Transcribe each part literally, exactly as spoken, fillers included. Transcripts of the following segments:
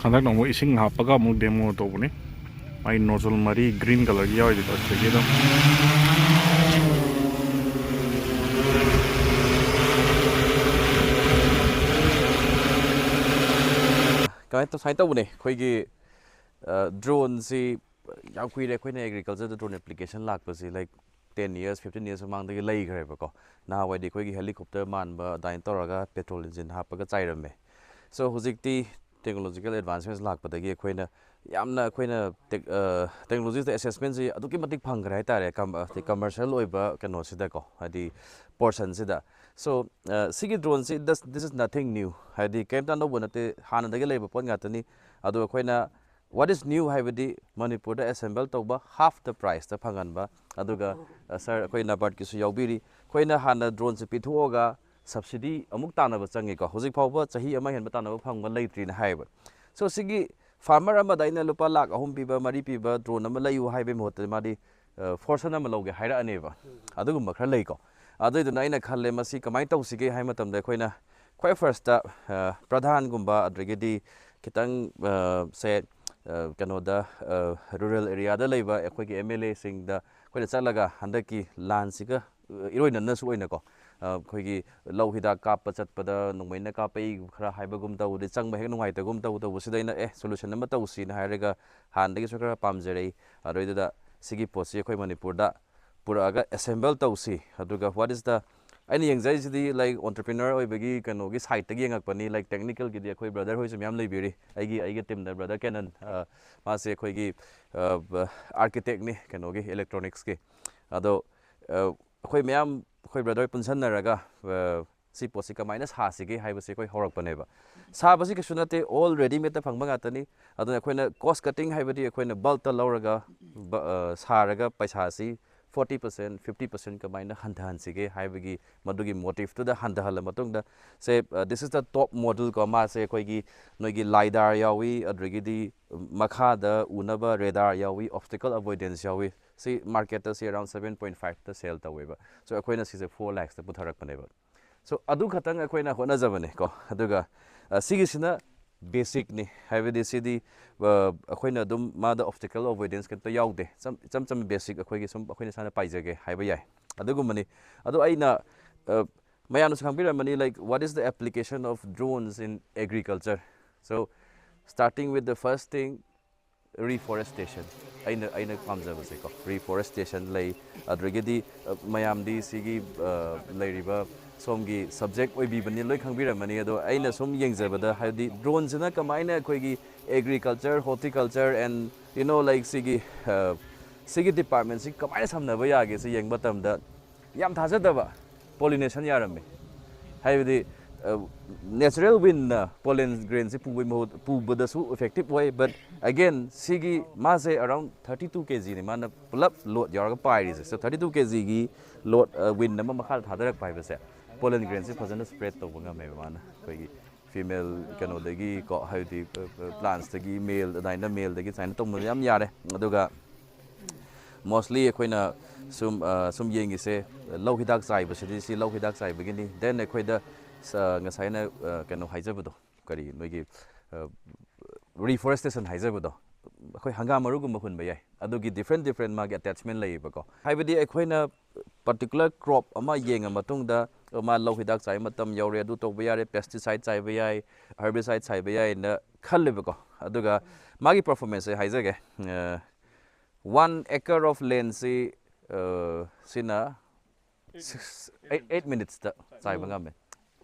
ꯍꯟꯗꯛꯅ ꯑꯃꯨꯛ ꯏꯁꯤꯡ ꯍꯥꯞꯄꯒ ꯑꯃꯨꯛ ꯗꯦꯃꯣ ꯇꯧꯕꯅꯤ꯫ ꯃꯥꯏ ꯅꯣꯖꯜ ꯃꯔꯤ ꯒ꯭ꯔꯤꯟ ꯀꯂꯔꯒꯤ ꯌꯥꯎꯔꯤꯗꯣ ꯁꯤꯗꯒꯤ ꯑꯗꯨꯝ꯫ ꯀꯃꯥꯏꯅ ꯇꯧ-, ꯁꯨꯃꯥꯏꯅ ꯇꯧꯕꯅꯦ ꯑꯩꯈꯣꯏꯒꯤ, ꯑ, ꯗ꯭ꯔꯣꯟꯁꯤ ꯌꯥꯝ ꯀꯨꯏꯔꯦ ꯑꯩꯈꯣꯏꯅ ꯑꯦꯒ꯭ꯔꯤꯀꯜꯆꯔꯗ ꯗ꯭ꯔꯣꯟ ꯑꯦꯄ꯭ꯂꯤꯀꯦꯁꯟ ꯂꯥꯛꯄꯁꯤ, like, ten years, fifteen years ꯃꯃꯥꯡꯗꯒꯤ ꯂꯩꯈ꯭ꯔꯦꯕꯀꯣ꯫ ꯅꯍꯥꯟꯋꯥꯏꯗꯤ ꯑꯩꯈꯣꯏꯒꯤ ꯍꯦꯂꯤꯀꯣꯞꯇꯔ ꯃꯥꯟꯕ ꯑꯗꯨꯃꯥꯏꯅ ꯇꯧꯔꯒ ꯄꯦꯇ꯭ꯔꯣꯜ ꯏꯟꯖꯤꯟ ꯍꯥꯞꯄꯒ ꯆꯥꯏꯔꯝꯃꯦ꯫ ꯁꯣ ꯍꯧꯖꯤꯛꯇꯤ ꯇꯦꯛꯅꯣꯂꯣꯖꯤꯀꯦꯜ ꯑꯦꯗꯚꯥꯟꯁꯃꯦꯟꯁ ꯂꯥꯛꯄꯗꯒꯤ ꯑꯩꯈꯣꯏꯅ ꯌꯥꯝꯅ, ꯑꯩꯈꯣꯏꯅ ꯇꯦꯛ-, ꯑ, ꯇꯦꯛꯅꯣꯂꯣꯖꯤꯁꯇ ꯑꯦꯁꯦꯁꯃꯦꯟꯁꯤ ꯑꯗꯨꯛꯀꯤ ꯃꯇꯤꯛ ꯐꯪꯈ꯭ꯔꯦ ꯍꯥꯏꯇꯥꯔꯦ, ꯀꯝ-, ꯑ, ꯀꯃꯔꯁꯤꯌꯦꯜ ꯑꯣꯏꯕ ꯀꯩꯅꯣꯁꯤꯗꯀꯣ, ꯍꯥꯏꯗꯤ ꯄꯣꯔꯁꯟꯁꯤꯗ꯫ ꯁꯣ, ꯑ, ꯁꯤꯒꯤ ꯗ꯭ꯔꯣꯟꯁꯤ, this, this is nothing new, ꯍꯥꯏꯗꯤ ꯀꯔꯤꯝꯇ ꯑꯅꯧꯕ ꯅꯠꯇꯦ, ꯍꯥꯟꯅꯗꯒꯤ ꯂꯩꯕ ꯄꯣꯠ ꯉꯥꯛꯇꯅꯤ꯫ ꯑꯗꯣ ꯑꯩꯈꯣꯏꯅ what is new ꯍꯥꯏꯕꯗꯤ ꯃꯅꯤꯄꯨꯔꯗ ꯑꯦꯁꯦꯝꯕꯜ ꯇꯧꯕ half the priceꯇ ꯐꯪꯍꯟꯕ, ꯑꯗꯨꯒ, ꯑ, ꯁꯥꯔ, ꯑꯩꯈꯣꯏ ꯅꯕꯥꯔꯠꯀꯤꯁꯨ ꯌꯥꯎꯕꯤꯔꯤ꯫ ꯑꯩꯈꯣꯏꯅ ꯍꯥꯟꯅ ꯗ꯭ꯔꯣꯟꯁꯦ ꯄꯤꯊꯣꯛꯑꯒ ꯁꯕꯁꯤꯗꯤ ꯑꯃꯨꯛ ꯇꯥꯟꯅꯕ ꯆꯪꯉꯤꯀꯣ, ꯍꯧꯖꯤꯛ ꯐꯥꯎꯕ ꯆꯍꯤ ꯑꯃ ꯍꯦꯟꯕ ꯇꯥꯟꯅꯕ ꯐꯪꯕ ꯂꯩꯇ꯭ꯔꯤꯅ ꯍꯥꯏꯌꯦꯕ꯫ ꯁꯣ ꯁꯤꯒꯤ ꯐꯥꯔꯃꯔ ꯑꯃꯗ ꯑꯩꯅ ꯂꯨꯄꯥ ꯂꯥꯈ ꯑꯍꯨꯝ ꯄꯤꯕ, ꯃꯔꯤ ꯄꯤꯕ ꯗ꯭ꯔꯣꯟ ꯑꯃ ꯂꯩꯌꯨ ꯍꯥꯏꯕꯒꯤ ꯃꯍꯨꯠꯇ ꯃꯥꯗꯤ, ꯑ, ꯐꯣꯔꯁꯟ ꯑꯃ ꯂꯧꯒꯦ ꯍꯥꯏꯔꯛꯑꯅꯦꯕ꯫ ꯑꯗꯨꯒꯨꯝꯕ ꯈꯔ ꯂꯩꯀꯣ꯫ ꯑꯗꯨꯏꯗꯨꯅ ꯑꯩꯅ ꯈꯜꯂꯦ, ꯃꯁꯤ ꯀꯃꯥꯏꯅ ꯇꯧꯁꯤꯒꯦ ꯍꯥꯏꯕ ꯃꯇꯝꯗ ꯑꯩꯈꯣꯏꯅ ꯈ꯭ꯋꯥꯏ ꯐꯥꯔꯁꯇ, ꯑ, ꯄ꯭ꯔꯙꯥꯟꯒꯨꯝꯕ, ꯑꯗꯒꯤꯗꯤ ꯈꯤꯇꯪ, ꯑ, ꯁꯦ, ꯑ, ꯀꯩꯅꯣꯗ, ꯑ, ꯔꯨꯔꯦꯜ ꯑꯦꯔꯤꯌꯥꯗ ꯂꯩꯕ ꯑꯩꯈꯣꯏꯒꯤ ꯑꯦꯝ ꯑꯦꯜ ꯑꯦꯁꯤꯡꯗ ꯑꯩꯈꯣꯏꯅ ꯆꯠꯂꯒ ꯍꯟꯗꯛꯀꯤ ꯂꯥꯟꯁꯤꯒ, ꯑ, ꯏꯔꯣꯏꯅꯅꯁꯨ ꯑꯣꯏꯅꯀꯣ, ꯑ, ꯑꯩꯈꯣꯏꯒꯤ ꯂꯧ ꯍꯤꯗꯥꯛ ꯀꯥꯞꯄ ꯆꯠꯄꯗ ꯅꯣꯡꯃꯩꯅ ꯀꯥꯞꯄꯛꯏ ꯈꯔ ꯍꯥꯏꯕꯒꯨꯝ ꯇꯧꯕꯗꯤ ꯆꯪꯕ ꯍꯦꯛ ꯅꯨꯡꯉꯥꯏꯇꯒꯨꯝ ꯇꯧ ꯇꯧꯕꯁꯤꯗ ꯑꯩꯅ, "ꯑꯦ, ꯁꯣꯂꯨꯁꯟ ꯑꯃ ꯇꯧꯁꯤꯅ" ꯍꯥꯏꯔꯒ ꯍꯥꯟꯅꯗꯒꯤꯁꯨ ꯈꯔ ꯄꯥꯝꯖꯔꯛꯏ꯫ ꯑꯗꯨꯗꯩꯗꯨꯗ ꯁꯤꯒꯤ ꯄꯣꯠꯁꯤ ꯑꯩꯈꯣꯏ ꯃꯅꯤꯄꯨꯔꯗ ꯄꯨꯔꯛꯑꯒ ꯑꯦꯁꯦꯝꯕꯜ ꯇꯧꯁꯤ꯫ ꯑꯗꯨꯒ what is the, ꯑꯩꯅ ꯌꯦꯡꯖꯔꯤꯁꯤꯗꯤ, ꯂꯥꯏꯛ, ꯑꯣꯟꯇꯔꯄ꯭ꯔꯤꯅꯔ ꯑꯣꯏꯕꯒꯤ ꯀꯩꯅꯣꯒꯤ ꯁꯥꯏꯠꯇꯒꯤ ꯌꯦꯡꯉꯛꯄꯅꯤ꯫ ꯂꯥꯏꯛ, ꯇꯦꯛꯅꯤꯀꯦꯜꯒꯤꯗꯤ ꯑꯩꯈꯣꯏ ꯕ꯭ꯔꯗꯔ ꯍꯣꯏꯁꯨ ꯃꯌꯥꯝ ꯂꯩꯕꯤꯔꯤ꯫ ꯑꯩꯒꯤ, ꯑꯩꯒꯤ ꯇꯤꯝꯗ ꯕ꯭ꯔꯗꯔ ꯀꯦꯅꯟ, ꯑ, ꯃꯥꯁꯦ ꯑꯩꯈꯣꯏꯒꯤ, ꯑ, ꯕ-, ꯑꯥꯔꯀꯤꯇꯦꯛꯅꯤ ꯀꯩꯅꯣꯒꯤ, ꯏꯂꯦꯛꯇ꯭ꯔꯣꯅꯤꯛꯁꯀꯤ꯫ ꯑꯗꯣ, ꯑ, ꯑꯩꯈꯣꯏ ꯃꯌꯥꯝ, ꯑꯩꯈꯣꯏ ꯕ꯭ꯔꯗꯔ ꯍꯣꯏ ꯄꯨꯟꯁꯟꯅꯔꯒ, ꯑ, ꯁꯤ ꯄꯣꯠꯁꯤ ꯀꯃꯥꯏꯅ ꯁꯥꯁꯤꯒꯦ ꯍꯥꯏꯕꯁꯤ ꯑꯩꯈꯣꯏ ꯍꯧꯔꯛꯄꯅꯦꯕ꯫ ꯁꯥꯕꯁꯤ ꯀꯩꯁꯨ ꯅꯠꯇꯦ, ꯑꯣꯜ ꯔꯦꯗꯤꯃꯦꯗꯇ ꯐꯪꯕ ꯉꯥꯛꯇꯅꯤ꯫ ꯑꯗꯨꯅ ꯑꯩꯈꯣꯏꯅ ꯀꯣꯁ ꯀꯠꯇꯤꯡ ꯍꯥꯏꯕꯗꯤ ꯑꯩꯈꯣꯏꯅ ꯕꯜꯛꯇ ꯂꯧꯔꯒ ꯕ-, ꯑ, ꯁꯥꯔꯒ ꯄꯩꯁꯥꯁꯤ ꯐꯣꯔꯇꯤ ꯄꯥꯔꯁꯦꯟ, ꯐꯤꯐꯇꯤ ꯄꯥꯔꯁꯦꯟ ꯀꯃꯥꯏꯅ ꯍꯟꯊꯍꯟꯁꯤꯒꯦ ꯍꯥꯏꯕꯒꯤ ꯃꯗꯨꯒꯤ ꯃꯣꯇꯤꯞꯇꯨꯗ ꯍꯟꯊꯍꯜꯂ ꯃꯇꯨꯡꯗ, ꯁꯦ, ꯑ, this is the top model ꯀꯣ, ꯃꯥꯁꯦ ꯑꯩꯈꯣꯏꯒꯤ ꯅꯣꯏꯒꯤ ꯂꯥꯏꯗꯥꯔ ꯌꯥꯎꯏ, ꯑꯗꯨꯗꯒꯤꯗꯤ ꯃꯈꯥꯗ ꯎꯅꯕ ꯔꯦꯗꯥꯔ ꯌꯥꯎꯏ, ꯑꯣꯞꯁꯇꯤꯀꯜ ꯑꯦꯕꯣꯏꯗꯦꯟꯁ ꯌꯥꯎꯏ꯫ ꯁꯤ ꯃꯥꯔꯀꯦꯠꯇ ꯁꯤ ꯑꯦꯔꯥꯎꯟ ꯁꯕꯦꯟ ꯄꯣꯏꯟ ꯐꯥꯏꯚꯇ ꯁꯦꯜ ꯇꯧꯋꯦꯕ꯫ ꯁꯣ ꯑꯩꯈꯣꯏꯅ ꯁꯤꯁꯦ ꯐꯣꯔ ꯂꯥꯛꯁꯇ ꯄꯨꯊꯔꯛꯄꯅꯦꯕ꯫ ꯁꯣ ꯑꯗꯨ ꯈꯛꯇꯪ ꯑꯩꯈꯣꯏꯅ ꯍꯣꯠꯅꯖꯕꯅꯦ ꯀꯣ꯫ ꯑꯗꯨꯒ, ꯑ, ꯁꯤꯒꯤꯁꯤꯅ ꯕꯦꯁꯤꯛꯅꯤ꯫ ꯍꯥꯏꯕꯗꯤ ꯁꯤꯗꯤ ꯑ, ꯑꯩꯈꯣꯏꯅ ꯑꯗꯨꯝ ꯃꯥꯗ obstacle avoidance ꯀꯩꯝꯇ ꯌꯥꯎꯗꯦ꯫ ꯏꯆꯝ ꯏꯆꯝ ꯆꯝꯕ ꯕꯦꯁꯤꯛ ꯑꯩꯈꯣꯏꯒꯤ ꯁꯨꯝ ꯑꯩꯈꯣꯏꯅ ꯏꯁꯥꯅ ꯄꯥꯏꯖꯒꯦ ꯍꯥꯏꯕ ꯌꯥꯏ, ꯑꯗꯨꯒꯨꯝꯕꯅꯤ꯫ ꯑꯗꯣ ꯑꯩꯅ ꯑ, ꯃꯌꯥꯝꯅꯁꯨ ꯈꯪꯕꯤꯔꯝꯃꯅꯤ, like, what is the application of drones in agriculture? So starting with the first thing, reforestation꯫ ꯑꯩꯅ ꯑꯩꯅ ꯄꯥꯝꯖꯕꯁꯦꯀꯣ, reforestation ꯂꯩ꯫ ꯑꯗꯨꯗꯒꯤꯗꯤ ꯑ, ꯃꯌꯥꯝꯗꯤ ꯁꯤꯒꯤ ꯑ, ꯂꯩꯔꯤꯕ ꯁꯣꯝꯒꯤ subject ꯑꯣꯏꯕꯤꯕꯅꯤ, ꯂꯣꯏ ꯈꯪꯕꯤꯔꯝꯃꯅꯤ꯫ ꯑꯗꯣ ꯑꯩꯅ ꯁꯨꯝ ꯌꯦꯡꯖꯕꯗ, ꯍꯥꯏꯕꯗꯤ droneꯁꯤꯅ ꯀꯃꯥꯏꯅ ꯑꯩꯈꯣꯏꯒꯤ agriculture, horticulture and, you know, like, ꯁꯤꯒꯤ ꯑ, ꯁꯤꯒꯤ departmentꯁꯤ ꯀꯃꯥꯏꯅ ꯁꯝꯅꯕ ꯌꯥꯒꯦ ꯁꯤ ꯌꯦꯡꯕ ꯃꯇꯝꯗ ꯌꯥꯝ ꯊꯥꯖꯗꯕ pollination ꯌꯥꯔꯝꯃꯤ꯫ ꯍꯥꯏꯕꯗꯤ natural windꯅ pollen grainꯁꯤ ꯄꯨꯕꯒꯤ ꯃꯍꯨꯠ ꯄꯨꯕꯗꯁꯨ effective ꯑꯣꯏ, but again ꯁꯤꯒꯤ ꯃꯥꯁꯦ around thirty two kgꯅꯤ ꯃꯥꯅ ꯄꯨꯂꯞ load ꯌꯥꯎꯔꯒ ꯄꯥꯏꯔꯤꯁꯦ꯫ So thirty two kgꯒꯤ load, wind ꯑꯃ ꯃꯈꯥꯗ ꯊꯥꯗꯔꯛꯄ ꯍꯥꯏꯕꯁꯦ pollen grainꯁꯤ ꯐꯖꯅ spread ꯇꯧꯕ ꯉꯝꯃꯦꯕ ꯃꯥꯅ꯫ ꯑꯩꯈꯣꯏꯒꯤ female ꯀꯩꯅꯣꯗꯒꯤ ꯀꯣ, ꯍꯥꯏꯕꯗꯤ plantsꯇꯒꯤ male, ꯑꯗꯨꯃꯥꯏꯅ maleꯗꯒꯤ ꯑꯗꯨꯃꯥꯏꯅ ꯇꯧꯕ ꯌꯥꯝ ꯌꯥꯔꯦ꯫ ꯑꯗꯨꯒ mostly ꯑꯩꯈꯣꯏꯅ ꯁꯨꯝ ꯑ, ꯁꯨꯝ ꯌꯦꯡꯉꯤꯁꯦ, ꯂꯧ ꯍꯤꯗꯥꯛ ꯆꯥꯏꯕꯁꯤꯗꯤ ꯁꯤ ꯂꯧ ꯍꯤꯗꯥꯛ ꯆꯥꯏꯕꯒꯤꯅꯤ꯫ Then ꯑꯩꯈꯣꯏꯗ ꯁ-, ꯉꯁꯥꯏꯅ ꯑ, ꯀꯩꯅꯣ ꯍꯥꯏꯖꯕꯗꯣ, ꯀꯔꯤ ꯅꯣꯏꯒꯤ reforestation ꯍꯥꯏꯖꯕꯗꯣ, ꯑꯩꯈꯣꯏ ꯍꯪꯒꯥꯝ ꯃꯔꯨꯒꯨꯝꯕ ꯍꯨꯟꯕ ꯌꯥꯏ꯫ ꯑꯗꯨꯒꯤ different different ꯃꯥꯒꯤ attachment ꯂꯩꯌꯦꯕꯀꯣ꯫ ꯍꯥꯏꯕꯗꯤ ꯑꯩꯈꯣꯏꯅ particular crop ꯑꯃ ꯌꯦꯡꯉ ꯃꯇꯨꯡꯗ, ꯑ, ꯃꯥ ꯂꯧ ꯍꯤꯗꯥꯛ ꯆꯥꯏꯕ ꯃꯇꯝ ꯌꯧꯔꯦ, ꯑꯗꯨ ꯇꯧꯕ ꯌꯥꯔꯦ, pesticide ꯆꯥꯏꯕ ꯌꯥꯏ, herbicide ꯆꯥꯏꯕ ꯌꯥꯏꯅ ꯈꯜꯂꯦꯕꯀꯣ꯫ ꯑꯗꯨꯒ ꯃꯥꯒꯤ performanceꯁꯦ ꯍꯥꯏꯖꯒꯦ꯫ ꯑ, one acre of landꯁꯤ ꯑ, ꯁꯤꯅ six, eight, eight minutesꯇ ꯆꯥꯏꯕ ꯉꯝꯃꯦ꯫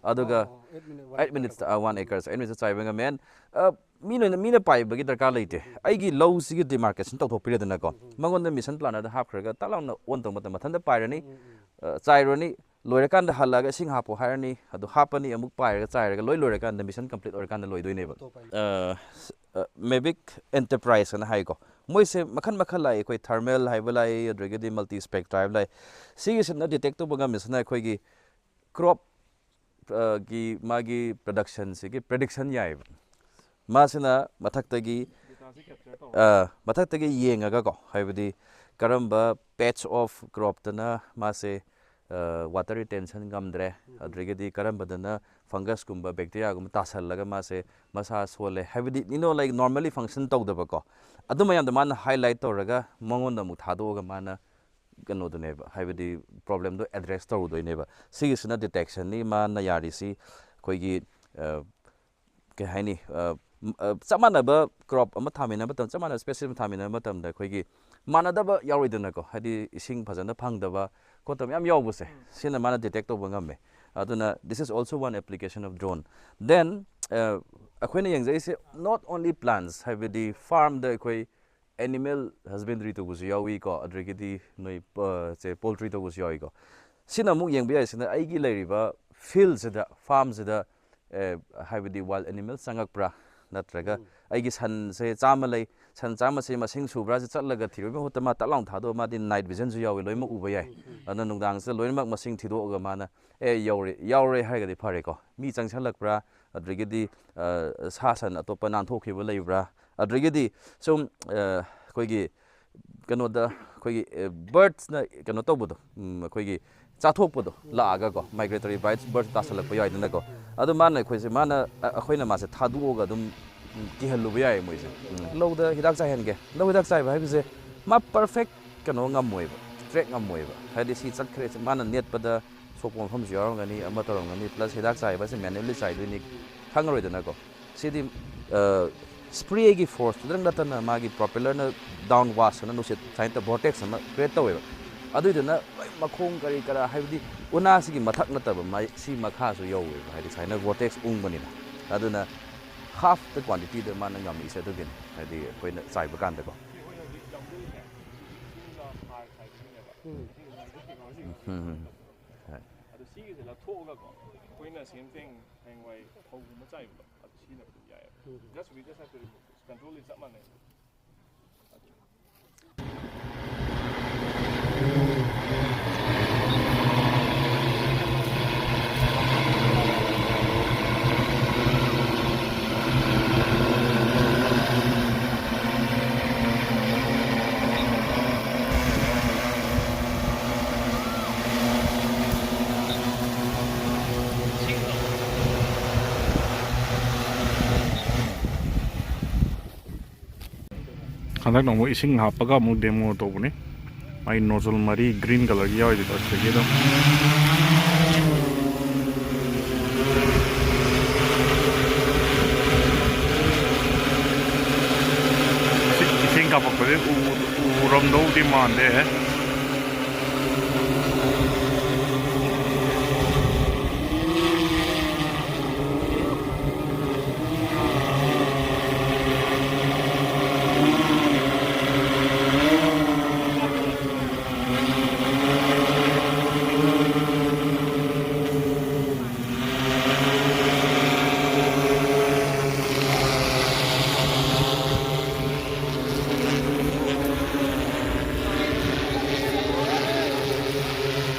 ꯑꯗꯨꯒ eight minutes, one acre, eight minutesꯇ, ꯑ, one acre, eight minutesꯇ ꯆꯥꯏꯕ ꯉꯝꯃꯦ꯫ ꯑ, ꯃꯤꯅ ꯃꯤꯅ ꯄꯥꯏꯕꯒꯤ ꯗꯔꯀꯥꯔ ꯂꯩꯇꯦ꯫ ꯑꯩꯒꯤ ꯂꯧꯁꯤꯒꯤ demarcation ꯇꯧꯊꯣꯛꯄꯤꯔꯦꯗꯅꯀꯣ꯫ ꯃꯉꯣꯟꯗ mission plannerꯗ ꯍꯥꯞꯈ꯭ꯔꯒ ꯇꯥꯛ ꯂꯥꯎꯅ on ꯇꯧꯕ ꯃꯇꯝꯗ ꯃꯊꯟꯇ ꯄꯥꯏꯔꯅꯤ꯫ ꯑ, ꯆꯥꯏꯔꯨꯔꯅꯤ꯫ ꯂꯣꯏꯔꯀꯥꯟꯗ ꯍꯜꯂꯛꯑꯒ ꯏꯁꯤꯡ ꯍꯥꯞꯄꯣ ꯍꯥꯏꯔꯅꯤ꯫ ꯑꯗꯨ ꯍꯥꯞꯄꯅꯤ, ꯑꯃꯨꯛ ꯄꯥꯏꯔꯒ ꯆꯥꯏꯔꯒ ꯂꯣꯏ ꯂꯣꯏꯔꯀꯥꯟꯗ, mission complete ꯑꯣꯏꯔꯀꯥꯟꯗ ꯂꯣꯏꯗꯣꯏꯅꯦꯕ꯫ ꯑ, ꯃꯦꯕꯤꯛ ꯑꯦꯟꯇꯔꯄ꯭ꯔꯥꯏꯖ ꯑꯅ ꯍꯥꯏꯀꯣ꯫ ꯃꯣꯏꯁꯦ ꯃꯈꯜ ꯃꯈꯜ ꯂꯥꯛꯑꯦ꯫ ꯑꯩꯈꯣꯏ thermal ꯍꯥꯏꯕ ꯂꯥꯛꯑꯦ, ꯑꯗꯨꯗꯒꯤꯗꯤ multispectra ꯍꯥꯏꯕ ꯂꯥꯛꯑꯦ꯫ ꯁꯤꯒꯤꯁꯤꯅ detect ꯇꯧꯕ ꯉꯝꯃꯤꯁꯤꯅ ꯑꯩꯈꯣꯏꯒꯤ crop, ꯑ, ꯒꯤ ꯃꯥꯒꯤ productionꯁꯤꯒꯤ prediction ꯌꯥꯏꯑꯕ꯫ ꯃꯥꯁꯤꯅ ꯃꯊꯛꯇꯒꯤ, ꯑ, ꯃꯊꯛꯇꯒꯤ ꯌꯦꯡꯉꯒꯀꯣ, ꯍꯥꯏꯕꯗꯤ ꯀꯔꯝꯕ patch of cropꯇꯅ ꯃꯥꯁꯦ ꯋꯥꯇꯔ ꯔꯤꯇꯦꯟꯁꯟ ꯉꯝꯗ꯭ꯔꯦ, ꯑꯗꯨꯗꯒꯤꯗꯤ ꯀꯔꯝꯕꯗꯅ ꯐꯪꯒꯁꯀꯨꯝꯕ ꯕꯦꯛꯇꯤꯔꯤꯌꯥꯒꯨꯝꯕ ꯇꯥꯁꯜꯂꯒ ꯃꯥꯁꯦ ꯃꯁꯥ ꯁꯣꯜꯂꯦ, ꯍꯥꯏꯕꯗꯤ you know like normally function ꯇꯧꯗꯕꯀꯣ, ꯑꯗꯨ ꯃꯌꯥꯝꯗꯣ ꯃꯥꯅ ꯍꯥꯏꯂꯥꯏꯠ ꯇꯧꯔꯒ ꯃꯉꯣꯟꯗ ꯑꯃꯨꯛ ꯊꯥꯗꯣꯛꯑꯒ ꯃꯥꯅ ꯀꯩꯅꯣꯗꯨꯅꯦꯕ, ꯍꯥꯏꯕꯗꯤ ꯄ꯭ꯔꯣꯕ꯭ꯂꯦꯝꯗꯣ ꯑꯦꯗ꯭ꯔꯦꯁ ꯇꯧꯔꯨꯗꯣꯏꯅꯦꯕ꯫ ꯁꯤꯒꯤꯁꯤꯅ ꯗꯤꯇꯦꯛꯁꯟꯅꯤ ꯃꯥꯅ ꯌꯥꯔꯤꯁꯤ꯫ ꯑꯩꯈꯣꯏꯒꯤ ꯑ, ꯀꯩ ꯍꯥꯏꯅꯤ, ꯑ, ꯆꯞ ꯃꯥꯟꯅꯕ ꯀ꯭ꯔꯣꯞ ꯑꯃ ꯊꯥꯃꯤꯟꯅꯕ ꯃꯇꯝ, ꯆꯞ ꯃꯥꯟꯅꯕ ꯁ꯭ꯄꯦꯁꯤꯁ ꯑꯃ ꯊꯥꯃꯤꯟꯅꯕ ꯃꯇꯝꯗ ꯑꯩꯈꯣꯏꯒꯤ ꯃꯥꯟꯅꯗꯕ ꯌꯥꯎꯔꯣꯏꯗꯅꯀꯣ, ꯍꯥꯏꯗꯤ ꯏꯁꯤꯡ ꯐꯖꯅ ꯐꯪꯗꯕ ꯈꯣꯠꯇꯕ ꯃꯌꯥꯝ ꯌꯥꯎꯕꯁꯦ, ꯁꯤꯅ ꯃꯥꯅ ꯗꯤꯇꯦꯛ ꯇꯧꯕ ꯉꯝꯃꯦ꯫ ꯑꯗꯨꯅ this is also one application of drone. Then ꯑꯩꯈꯣꯏꯅ ꯌꯦꯡꯖꯩꯁꯦ not only plants, ꯍꯥꯏꯕꯗꯤ ꯐꯥꯔꯝꯗ ꯑꯩꯈꯣꯏ ꯑꯦꯅꯤꯃꯦꯜ ꯍꯁꯕꯦꯟꯗ꯭ꯔꯤ ꯇꯧꯕꯁꯨ ꯌꯥꯎꯏꯀꯣ, ꯑꯗꯨꯗꯒꯤꯗꯤ ꯅꯣꯏ ꯁꯦ ꯄꯣꯜꯇ꯭ꯔꯤ ꯇꯧꯕꯁꯨ ꯌꯥꯎꯏꯀꯣ꯫ ꯁꯤꯅ ꯑꯃꯨꯛ ꯌꯦꯡꯕ ꯌꯥꯏꯁꯤꯅ ꯑꯩꯒꯤ ꯂꯩꯔꯤꯕ ꯐꯤꯜꯁꯤꯗ, ꯐꯥꯔꯝꯁꯤꯗ, ꯍꯥꯏꯕꯗꯤ ꯋꯥꯏꯜ ꯑꯦꯅꯤꯃꯦꯜ ꯆꯪꯉꯛꯄ꯭ꯔꯥ, ꯅꯠꯇ꯭ꯔꯒ ꯑꯩꯒꯤ ꯁꯟꯁꯦ ꯆꯥꯝꯃ ꯂꯩ, ꯁꯟ ꯆꯥꯝꯃꯁꯦ ꯃꯁꯤꯡ ꯁꯨꯕ꯭ꯔꯥꯁꯦ ꯆꯠꯂꯒ ꯊꯤꯕꯒꯤ ꯃꯍꯨꯠꯇ ꯃꯥ ꯇꯛ ꯂꯥꯎꯅ ꯊꯥꯗꯣꯛꯑ, ꯃꯥꯗꯤ ꯅꯥꯏꯠ ꯚꯤꯖꯟꯁꯨ ꯌꯥꯎꯏ, ꯂꯣꯏꯅꯃꯛ ꯎꯕ ꯌꯥꯏ꯫ ꯑꯗꯨꯅ ꯅꯨꯡꯗꯥꯡꯁꯤꯗ ꯂꯣꯏꯅꯃꯛ ꯃꯁꯤꯡ ꯊꯤꯗꯣꯛꯑꯒ ꯃꯥꯅ ꯑꯦ ꯌꯧꯔꯦ, ꯌꯥꯎꯔꯦ ꯍꯥꯏꯔꯒꯗꯤ ꯐꯔꯦꯀꯣ꯫ ꯃꯤ ꯆꯪꯁꯜꯂꯛꯄ꯭ꯔꯥ, ꯑꯗꯨꯗꯒꯤꯗꯤ ꯁꯥ ꯁꯟ ꯑꯇꯣꯞꯄ ꯅꯥꯟꯊꯣꯛꯈꯤꯕ ꯂꯩꯕ꯭ꯔꯥ, ꯑꯗꯨꯗꯒꯤꯗꯤ ꯁꯨꯝ ꯑꯩꯈꯣꯏꯒꯤ ꯀꯩꯅꯣꯗ ꯑꯩꯈꯣꯏꯒꯤ ꯕꯔꯠꯁꯅ ꯀꯩꯅꯣ ꯇꯧꯕꯗꯣ, ꯑꯩꯈꯣꯏꯒꯤ ꯆꯥꯊꯣꯛꯄꯗꯣ ꯂꯥꯛꯑꯒꯀꯣ, ꯃꯥꯏꯒ꯭ꯔꯦꯇꯔꯤ ꯕꯥꯔꯠꯁ ꯕꯔꯠ ꯇꯥꯁꯜꯂꯛꯄ ꯌꯥꯎꯏꯗꯅꯀꯣ꯫ ꯑꯗꯨ ꯃꯥꯅ ꯑꯩꯈꯣꯏꯁꯦ, ꯃꯥꯅ ꯑꯩꯈꯣꯏꯅ ꯃꯥꯁꯦ ꯊꯥꯗꯣꯛꯑꯒ ꯑꯗꯨꯝ ꯀꯤꯍꯜꯂꯨꯕ ꯌꯥꯏꯌꯦ ꯃꯣꯏꯁꯦ꯫ ꯂꯧꯗ ꯍꯤꯗꯥꯛ ꯆꯥꯏꯍꯟꯒꯦ, ꯂꯧ ꯍꯤꯗꯥꯛ ꯆꯥꯏꯕ ꯍꯥꯏꯕꯁꯦ ꯃꯥ ꯄꯔꯐꯦꯛ ꯀꯩꯅꯣ ꯉꯝꯃꯣꯏꯕ, ꯇ꯭ꯔꯦꯛ ꯉꯝꯃꯣꯏꯕ꯫ ꯍꯥꯏꯗꯤ ꯁꯤ ꯆꯠꯈ꯭ꯔꯦ, ꯃꯥꯅ ꯅꯦꯠꯄꯗ ꯁꯣꯛꯄ ꯃꯐꯝꯁꯨ ꯌꯥꯎꯔꯝꯒꯅꯤ, ꯑꯃ ꯇꯧꯔꯝꯒꯅꯤ, ꯄ꯭ꯂꯁ ꯍꯤꯗꯥꯛ ꯆꯥꯏꯕ ꯍꯥꯏꯁꯦ ꯃꯦꯅꯨꯋꯦꯜꯂꯤ ꯆꯥꯏꯗꯣꯏꯅꯤ, ꯈꯪꯉꯔꯣꯏꯗꯅꯀꯣ꯫ ꯁꯤꯗꯤ ꯁ꯭ꯄ꯭ꯔꯦꯒꯤ ꯐꯣꯔꯁꯇꯨꯗꯪ ꯅꯠꯇꯅ ꯃꯥꯒꯤ ꯄ꯭ꯔꯣꯄꯦꯂꯔꯅ ꯗꯥꯎꯟ ꯋꯥꯁ ꯑꯅ ꯅꯨꯡꯁꯤꯠ ꯁꯨꯃꯥꯏꯅ ꯇꯧꯔ ꯚꯣꯔꯇꯦꯛꯁ ꯑꯃ ꯀ꯭ꯔꯤꯌꯦꯠ ꯇꯧꯋꯦꯕ꯫ ꯑꯗꯨꯏꯗꯨꯅ ꯂꯣꯏ ꯃꯈꯣꯡ ꯀꯔꯤ ꯀꯔꯥ, ꯍꯥꯏꯕꯗꯤ ꯎꯅꯥꯁꯤꯒꯤ ꯃꯊꯛ ꯅꯠꯇꯕ ꯃꯥꯏ ꯁꯤ ꯃꯈꯥꯁꯨ ꯌꯧꯋꯦꯕ, ꯍꯥꯏꯗꯤ ꯁꯨꯃꯥꯏꯅ ꯚꯣꯔꯇꯦꯛꯁ ꯎꯪꯕꯅꯤꯅ꯫ ꯑꯗꯨꯅ ꯍꯥꯐꯇ ꯀ꯭ꯋꯥꯟꯇꯤꯇꯤꯗ ꯃꯥꯅ ꯉꯝꯃꯛꯏꯁꯦ ꯑꯗꯨꯒꯤꯅꯤ, ꯍꯥꯏꯗꯤ ꯑꯩꯈꯣꯏꯅ ꯆꯥꯏꯕ ꯀꯥꯟꯗꯀꯣ꯫ ꯎꯝ, ꯎꯝ, ꯎꯝ꯫ ꯍꯣꯏ꯫ ꯑꯗꯨ ꯁꯤꯒꯤꯁꯦ ꯂꯧꯊꯣꯛꯑꯒꯀꯣ, ꯑꯩꯈꯣꯏꯅ ꯁꯦꯝ ꯊꯦꯡ ꯍꯌꯦꯡꯋꯥꯏ ꯐꯧꯒꯨꯝꯕ ꯆꯥꯏꯕꯗꯣ ꯑꯗꯨ ꯁꯤꯖꯤꯟꯅꯕ ꯑꯗꯨꯝ ꯌꯥꯏꯑꯕ꯫ Just we just have to remove this. ꯀꯟꯇ꯭ꯔꯣꯜꯗꯤ ꯆꯞ ꯃꯥꯟꯅꯩ꯫ ꯍꯟꯗꯛꯅ ꯑꯃꯨꯛ ꯏꯁꯤꯡ ꯍꯥꯞꯄꯒ ꯑꯃꯨꯛ demo ꯇꯧꯕꯅꯤ꯫ ꯃꯥꯏ nozzle ꯃꯔꯤ green colourꯒꯤ ꯌꯥꯎꯔꯤꯗꯣ ꯑꯁꯤꯗꯒꯤ ꯑꯗꯨꯝ꯫ ꯏꯁꯤꯡ ꯀꯥꯞꯄꯛꯄꯁꯦ ꯎ-, ꯎꯔꯝꯗꯧꯗꯤ ꯃꯥꯟꯗꯦ꯫